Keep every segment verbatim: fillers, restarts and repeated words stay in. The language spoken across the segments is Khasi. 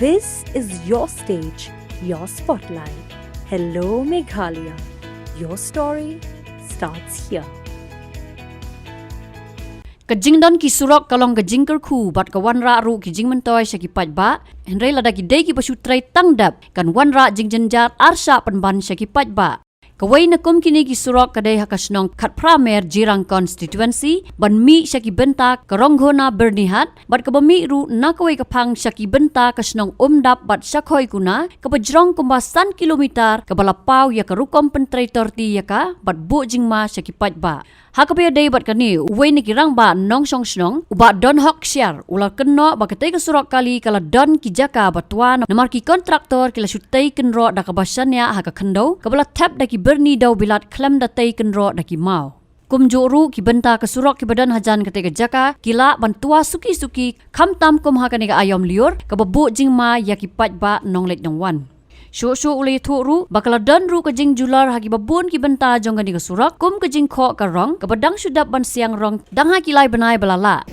This is your stage, your spotlight. Hello, Meghalaya. Your story starts here. Ka jingdon ki surok ka long ka jingkyrkhu bad ka wanrah ruh ki jingmyntoi sha ki paidbah, hynrei lada ki dei kiba shu trei tang dep, kan wanrah jingjynjar arshah pynban sha ki paidbah. Kawei na kum kine ki surok ka dei ha ka shnong Khatphra Mer, Jirang Constituency, ban mih sha ki bynta ka Rongghona, Byrnihat, bad kaba mih ruh na kawei ka phang sha ki bynta ka shnong Umdap bad Shakhoi Kuna, kaba jrong kumba san kilometer, kaba la paw ïa ka rukom pyntrei torti ïa ka, bad buh jingma sha ki paidbah. Ha kaba ïadei bad kane, uwei na ki rangbah nongshong shnong, u Bah Donhok Kshiar, u la kynnoh ba katei ka surok kali ka la don ki jaka ba twa namar ki kontraktor ki la shu tei kynroh da kaba shaniah ha ka khyndew, kaba la thep da ki byrni dewbilat khlem da tei kynroh da ki maw. Kumjuh ruh ki bynta ka surok kiba don hajan katei ka jaka, ki lah ban twa suki-suki, khamtam kum ha kane ka aïom lyiur, kaba buh jingma ïa ki paidbah nongleit nongwan. Shuh shuh u la ïathuh ruh ba ka la don ruh ka jingjulor ha kiba bun ki bynta jong kane ka surok, kum ka jingkhoh ka rong, kaba dang shu dep ban siang rong, dang ha ki lai bnai ba la lah.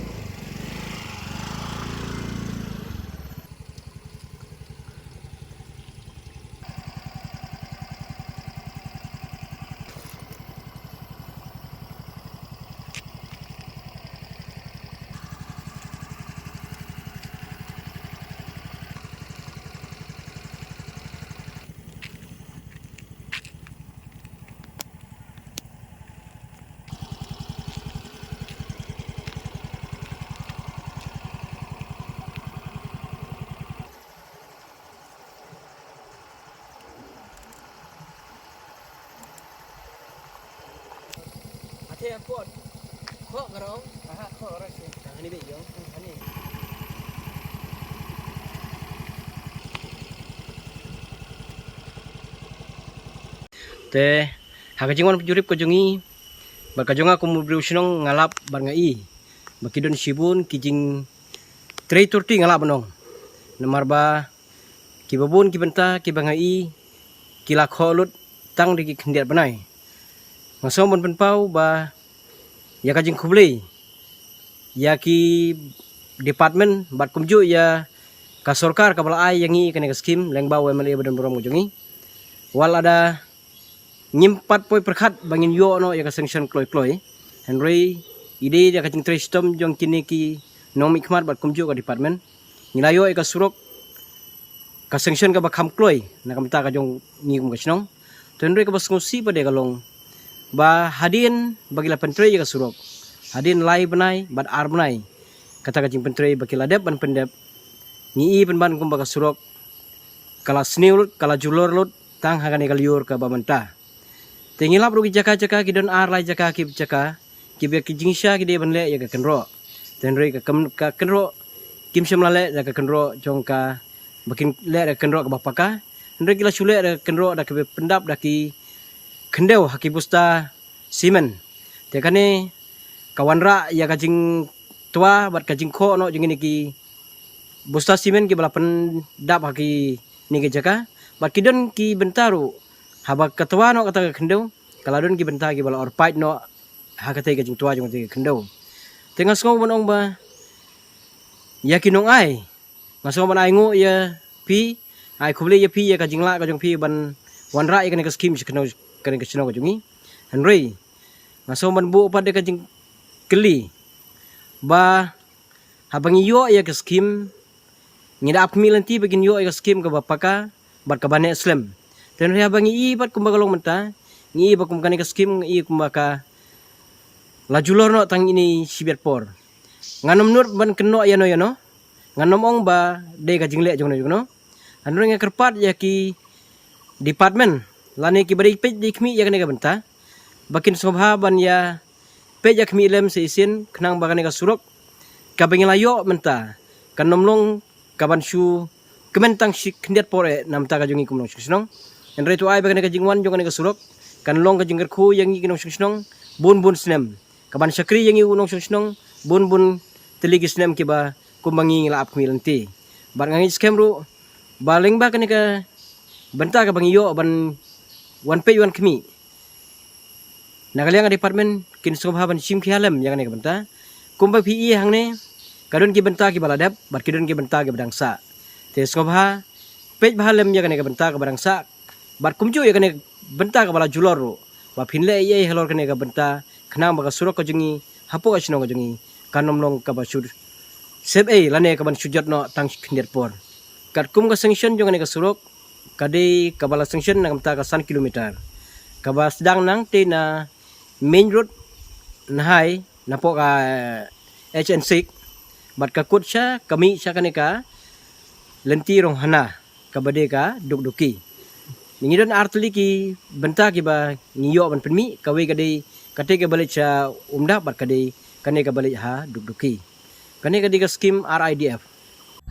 Ate akot. Kho garong. Aha, kho garong sih. Ani be yo. Ani. Te ha ka jingwan jurip ka jong i, bad ka jong nga kum u briew shnong nga lap bad nga i ba ki don shibun ki jingtrei torti, nga lap ban ong. Namar ba kiba bun ki bynta kiba nga i ki la khoh lut tang da ki khyndiat bnai. Nga sngew ban pynpaw ba ïa ka jingkhublei ïa ki department bad kumjuh ïa ka sorkar kaba la ai ïa ngi kane ka skim lyngba u M L A ba don burom ka jong ngi. Wat lada ngim pat poi pyrkhat ba ngin ïoh noh ïa ka sanction kloi kloi, hynrei i dei da ka jingtrei shitom jong kine ki nongmihkhmat bad kumjuh ka department, ngi la ïoh ïa ka surok, ka sanction kaba kham kloi na ka bynta ka jong ngi kum ka shnong. Te hynrei kaba sngewsih pat de ka long ba hadien ba ki la pyntrei ïa ka surok, hadien lai bnai bad ar bnai, kata ka jingpyntrei ba ki la dep ban pyndep, ngi i pynban kumba ka surok ka la sniew lut, ka la julor lut tang ha kane ka lyiur kaba mynta. Te ngi lap ruh ki jaka jaka, ki don ar lai jaka ki jaka kiba ki jingshisha ki dei ban leh ïa ka kynroh. Te hynrei ka kyn-, ka kynroh kim shym la leh da ka kynroh jong ka, ba kin leh da ka kynroh kaba paka. Hynrei ki la shu leh da ka kynroh da kaba pyndap da ki khyndew ha ki busta simen. Te kane ka wanrah ïa ka jingtwa bad ka jingkhoh noh jong kine ki busta simen kiba la pyndap ha kine ki jaka. Bad ki don ki bynta ruh, haba ka twa noh kata ka khyndew, ka la don ki bynta kiba la orpait noh ha katei ka jingtwa jong katei ka khyndew. Te nga sngew ban ong ba ïa ki nongai, nga sngew ban ai nguh ïa phi, ai khublei ïa phi ïa ka jinglah ka jong phi ban wanrah ïa kane ka skim sha kane, kane ka shnong ka jong ngi. Hynrei nga sngew ban buh pat da ka jingkylli ba haba ngi ïoh ïa ka skim, ngi da ap khmih lynti ba ngin ïoh ïa ka skim kaba paka bad kaba neh slem. Te hynrei haba ngi i pat kumba ka long mynta, ngi i ba kum kane ka skim ngi i kumba ka la julor noh tang ine i shibit por. Ngan ym nud ban kynnoh ïano ïano, ngan ym ong ba dei ka jingleh jongno jongno. Hynrei nga kyrpad ïa ki department lane kiba dei peit dei khmih ïa kane ka bynta, ba kin sngewbha ban ïa peit ïa khmih lem sa shisien khnang ba kane ka surok kaba ngi la ïoh mynta kan ym long kaban shu kmen tang shi khyndiat por eh na bynta ka jong ngi kum u nongshong shnong. Hynrei to ai ba kane ka jingwan jong kane ka surok kan long ka jingkyrkhu ïa ngi ki nongshong shnong bun bun snem, kaban shakri ïa ngi u nongshong shnong bun bun tylli ki snem kiba kumba ngi ngi la ap khmih lynti. Bad nga ngeit skhem ruh ba lyngba kane ka bynta kaba ngi ïoh ban wan peit wan khmih, na ka liang ka department kin sngewbha ban shim khia lem ïa kane ka bynta. Kumba phi i hangne, ka don ki bynta kiba la dep bad ki don ki bynta kiba dang sah. Te sngewbha peit bha lem ïa kane ka bynta kaba dang sah, bad kumjuh ïa kane ka bynta kaba la julor ruh, ba phin leh ei ei halor kane ka bynta, khnang ba ka surok ka jong ngi hapoh ka shnong ka jong ngi kan ym long kaba shu sep ei lane kaban shu jot noh tang khyndiat por. Katkum ka sanction jong kane ka surok, ka dei kaba la sanction na ka bynta ka san kilometer, kaba sdang nangtei na main road Nahai, napoh ka H N six, bad ka kut sha, ka mih sha kane ka lynti Ronghana, kaba dei ka Dukduki. Ngi don ar tylli ki bynta kiba ngi ïoh ban pynmih, kawei ka dei katei kaba leit sha Umdap, bad ka dei kane kaba leit ha Dukduki. Kane ka dei ka skim R I D F.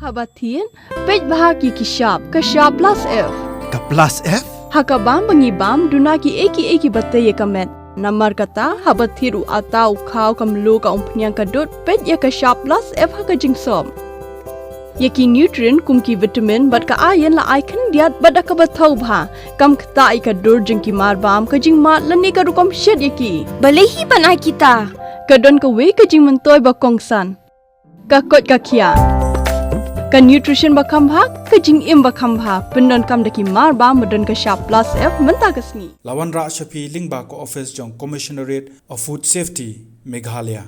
Haba thied, peit bha ki ki shap, ka shap plus F. Ka plus F? Ha ka bam ba ngi bam, duna ki ei ki ei kiba tei ïa ka met. Namar kata, haba thied u atta, u khaw, ka mluh, ka umphniang, ka dud, peit ïa ka shap plus F ha ka jingsop. Ïa ki nutrient kum ki vitamin bad ka iron la ai khyndiat bad da kaba thaw bha. Kam ktah ïa ka dur jong ki mar bam, ka jingmad lane ka rukom shet ïa ki. Balei hi ban ai kita? Ka don kawei ka jingmyntoi ba kongsan. Ka koit ka khiah. Ka nutrition ba kham bha, ka jingim ba kham bha. Pyndonkam da ki mar bam ba don ka shap plus F mynta ka sngi. La wanrah sha phi lyngba ka office jong Commissionerate of Food Safety, Meghalaya.